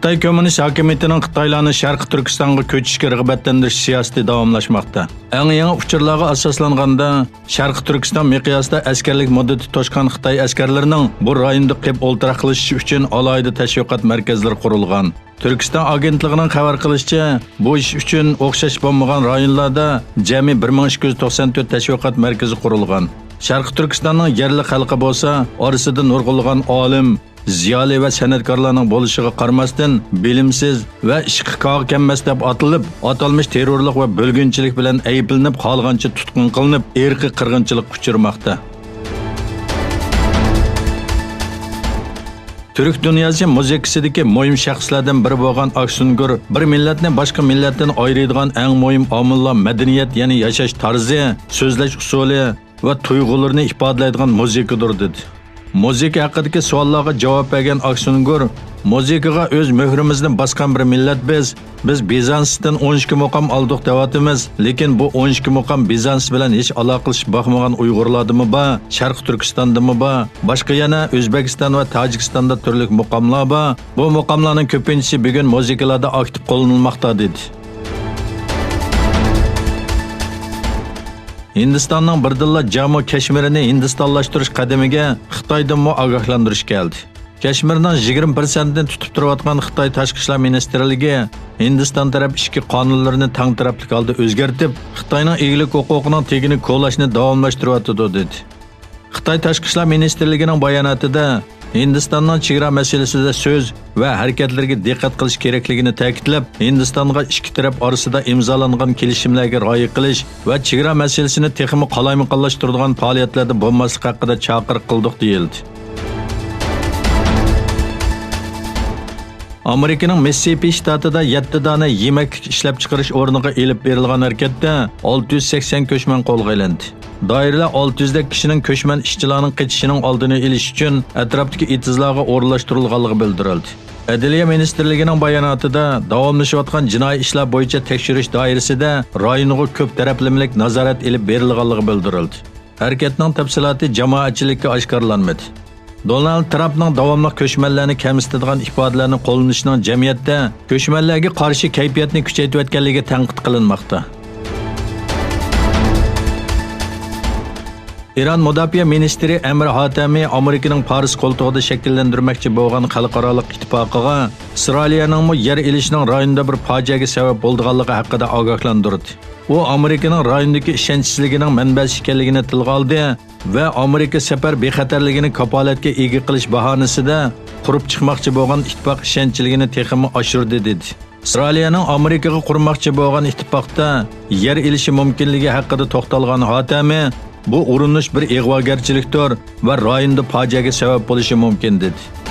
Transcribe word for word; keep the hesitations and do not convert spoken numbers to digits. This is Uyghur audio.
خىتاي كوممۇنىست ھاكىمىيىتىنىڭ خىتايلارنى شەرقىي تۈركىستانغا كۆچۈشكە رىغبەتلەندۈرۈش سىياسىتى داۋاملاشماقتا. ئەڭ يېڭى ئۇچۇرلارغا ئاساسلانغاندا، شەرقىي تۈركىستان مىقياسىدا ئەسكەرلىك مۇددىتى توشقان خىتاي ئەسكەرلىرىنىڭ بۇ رايوندا قېلىپ ئولتۇراقلىشىشى ئۈچۈن ئالاھىدە تەشۋىقات مەركەزلىرى قۇرۇلغان. تۈركىستان ئاگېنتلىقىنىڭ خەۋەر قىلىشىچە، بۇ ئىش ئۈچۈن ئوخشاش بولمىغان رايونلاردا جەمئىي بىر مىڭ ئىككى يۈز توقسان تۆت تەشۋىقات مەركىزى قۇرۇلغان. شەرقىي تۈركىستاننىڭ يەرلىك خەلقى بولسا، ئارىسىدا نۇرغۇنلىغان ئالىم، زىيالىي ۋە سەنئەتكارلارنىڭ بولۇشىغا قارىماستىن، بىلىمسىز ۋە ئىشقا كاغا كەلمەس دەپ ئاتىلىپ، ئاتالمىش تېررورلۇق ۋە بۆلگۈنچىلىك بىلەن ئەيىبلىنىپ، خالىغانچە تۇتقۇن قىلىنىپ، ئىرقىي قىرغىنچىلىققا ئۇچرىماقتا. تۈرك دۇنياسى مۇزىكىسىدىكى مۇھىم شەخسلەردىن بىرى بولغان ئاكسۇنگۇر بىر مىللەتنى باشقا مىللەتتىن ئايرىيدىغان ئەڭ مۇھىم ئامىللار مەدەنىيەت، يەنى ياشاش تەرزى، سۆزلەش ئۇسۇلى ۋە تۇيغۇلىرىنى ئىپادىلەيدىغان مۇزىكىدۇر، دېدى. مۇزىكا ھەققىدىكى سوئاللارغا جاۋاب بەرگەن ئاكسۇنگۇر، مۇزىكىغا ئۆز مۆھرىمىزنى باسقان بىر مىللەت بىز. بىز بىزانستىن ئون ئىككى مۇقام ئالدۇق دەۋاتىمىز، لېكىن بۇ ئون ئىككى مۇقام بىزانس بىلەن ھېچ ئالاقىلىشىپ باقمىغان ئۇيغۇرلاردىمۇ بار، شەرقىي تۈركىستاندىمۇ بار، باشقا يەنە ئۆزبېكىستان ۋە تاجىكىستاندا تۈرلۈك مۇقاملار بار. بۇ مۇقاملارنىڭ كۆپىنچىسى بۈگۈن مۇزىكىلاردا ئاكتىپ قوللىنىلماقتا، دېدى. ھىندىستاننىڭ بىردىنلا جامۇ كەشمىرىنى ھىندىستانلاشتۇرۇش قەدىمىگە خىتايدىنمۇ ئاگاھلاندۇرۇش كەلدى. كەشمىرنىڭ يىگىرمە پىرسەنتىنى تۇتۇپ تۇرۇۋاتقان خىتاي تاشقى ئىشلار مىنىستىرلىكى ھىندىستان تەرەپ ئىچكى قانۇنلىرىنى تەڭ تەرەپلىك ھالدا ئۆزگەرتىپ، خىتاينىڭ ئىگىلىك ھوقۇقىنىڭ تېگىنى كولااشنى داۋاملاشتۇرۇۋاتىدۇ، دېدى. خىتاي تاشقى ئىشلار مىنىستىرلىكىنىڭ باياناتىدا ھىندىستاننىڭ چېگرا مەسىلىسىدە سۆز ۋە ھەرىكەتلىرىگە دىققەت قىلىش كېرەكلىكىنى تەكىتلەپ، ھىندىستانغا ئىككى تەرەپ ئارىسىدا ئىمزالانغان كېلىشىملەرگە رىئايە قىلىش ۋە چېگرا مەسىلىسىنى تېخىمۇ قالايمىقانلاشتۇرىدىغان پائالىيەتلەردە بولماسلىق ھەققىدە چاقىرىق قىلدۇق، دېيىلدى. ئامېرىكىنىڭ مىسسىسىپى شتاتىدا يەتتە دانە يېمەكلىك ئىشلەپچىقىرىش ئورنىغا ئېلىپ بېرىلغان ھەرىكەتتە ئالتە يۈز سەكسەن كۆچمەن قولغا ئېلىندى. دائىرىلەر ئالتە يۈزدەك كىشىنىڭ كۆچمەن ئىشچىلارنىڭ قېچىشىنىڭ ئالدىنى ئېلىش ئۈچۈن ئەتراپتىكى ئېتىزلارغا ئورۇنلاشتۇرۇلغانلىقى بىلدۈرۈلدى. ئەدلىيە مىنىستىرلىكىنىڭ باياناتىدا، داۋاملىشىۋاتقان جىنايى ئىشلار بويىچە تەكشۈرۈش دائىرىسىدە رايونغا كۆپ تەرەپلىمىلىك نازارەت ئېلىپ بېرىلغانلىقى بىلدۈرۈلدى. ھەرىكەتنىڭ تەپسىلاتى جامائەتچىلىككە ئاشكارىلانمىدى. دونالد ترامپنىڭ داۋاملىق كۆچمەنلەرنى كەمسىتىدىغان ئىپادىلەرنى قوللىنىشىنىڭ جەمئىيەتتە كۆچمەنلەرگە قارشى كەيپىياتنى كۈچەيتىۋەتكەنلىكى تەنقىد قىلىنماقتا. ئىران مۇداپىئە مىنىستىرى ئەمىر ھاتەمى ئامېرىكىنىڭ پارس قولتۇقىدا شەكىللەندۈرمەكچى بولغان خەلقئارالىق ئىتتىپاقىغا ئىسرائىلىيەنىڭمۇ يەر ئېلىشىنىڭ رايوندا بىر پاجىئەگە سەۋەب بولىدىغانلىقى ھەققىدە ئاگاھلاندۇردى. ئۇ ئامېرىكىنىڭ رايوندىكى ئىشەنچسىزلىكىنىڭ مەنبەسى ئىكەنلىكىنى تىلغا ئالدى ۋە ئامېرىكا سەپەر بىخەتەرلىكىنى كاپالەتكە ئىگە قىلىش باھانىسىدە قۇرۇپ چىقماقچى بولغان ئىتتىپاق ئىشەنچلىكىنى تېخىمۇ ئاشۇردى، دېدى. ئىسرائىلىيەنىڭ ئامېرىكىغا قۇرماقچى بولغان ئىتتىپاقتا يەر ئېلىشى مۇمكىنلىكى ھەققىدە توختالغان ھاتەمى، بۇ ئۇرۇنۇش بىر ئىغۋاگەرچىلىكتۇر ۋە رايوندا پاجىئەگە سەۋەب بولۇشى مۇمكىن، دېدى.